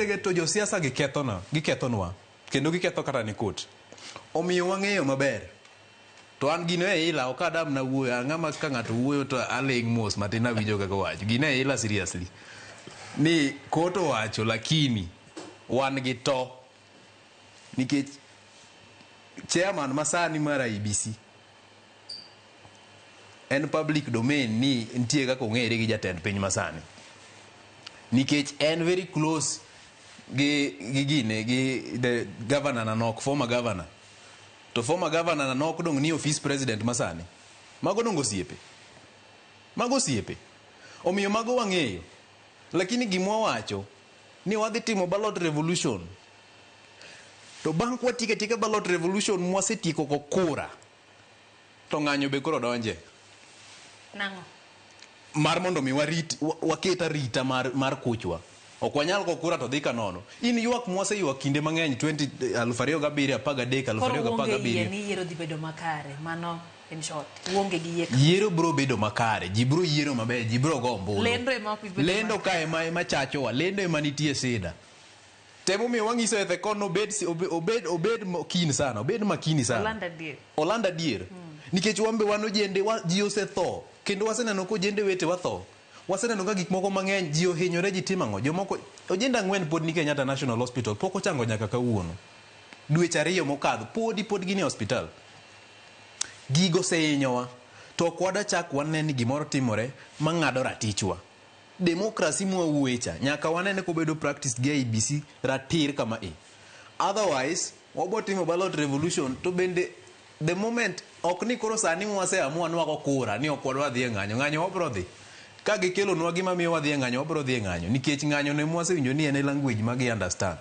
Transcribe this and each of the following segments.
Gege to josiasa gikethona, gikethonwa kendo giketho kata ni court. Omiyo wang'eyo maber. To an gino e ila ok adam na wuoyo, an ng'ama ka ng'ato wuoyo to aling' mos matin awinjo kaka owacho. Gino e ila seriously. Ni court owacho lakini wan gi to nikech chairman masani mar IEBC en public domain ni nitie kaka ong'ere gi jatend piny masani. Nikech en very close gi gine gi the governor Nanok, former governor. To former governor Nanok dong' ni office president masani. Mago dong' osiepe. Mago osiepe. Omiyo mago wang'eyo. Lakini gima wawacho ni wadhi timo ballot revolution. To bang' kwatieko atieka ballot revolution mwasetieko go kura, to ng'anyo be koro donje. Nang'o? Mar mondo mi warit, waket arita mar kuchwa. Ok wanyal go kura to dhi ka nono. In ywak mwaseywak kinde mang'eny 20 2007, 13, Koro uonge yie 2017. ni yiero dhi bedo makare. Mano in short. Uonge gi yie. Yiero bro bedo makare, ji bro yiero maber, ji bro go ombulu. Lendo ema ok bi bedo Lendo ka ema chachowa, lendo ema nitie sida. Temomiyo wang'iso e thekon obed obed obed keen sana, obed makini sana. Oland adier. Oland adier. Nikech wan be wan ojende, ji osetho. Kendo waseneno ka ojende wetewa tho. Waseneno ka gik moko mang'eny, ji ohinyore, ji timo ang'o. Jomoko, ojende ang'wen pod ni Kenyatta National Hospital, pok ochango nyaka kawuono. Dweche 2 mokadho, podi pod gin e hospital. Gigo osehinyowa. To ok wadachak wane ni gimoro timore mang'ado ratichwa. Demokrasi mwawuoye cha, nyaka wanene kobedo practice gi IEBC ratir kama e. Otherwise, wabo timo ballot revolution to bende the moment ok ni koro sani mwaseamua ni wago kura ni ok wadwa dhi e ng'anyo, ng'anyo wabro dhi. Ka gikelonwa gima miyo wadhi e ng'anyo, wabro dhi e ng'anyo. Nikech ng'anyo ne mwasewinjo ni en e language ma gi understand.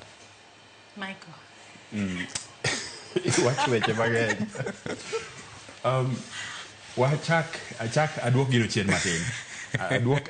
Michael. Iwacho weche mang'eny. Wachak achak aduok gino chien matin. Aduok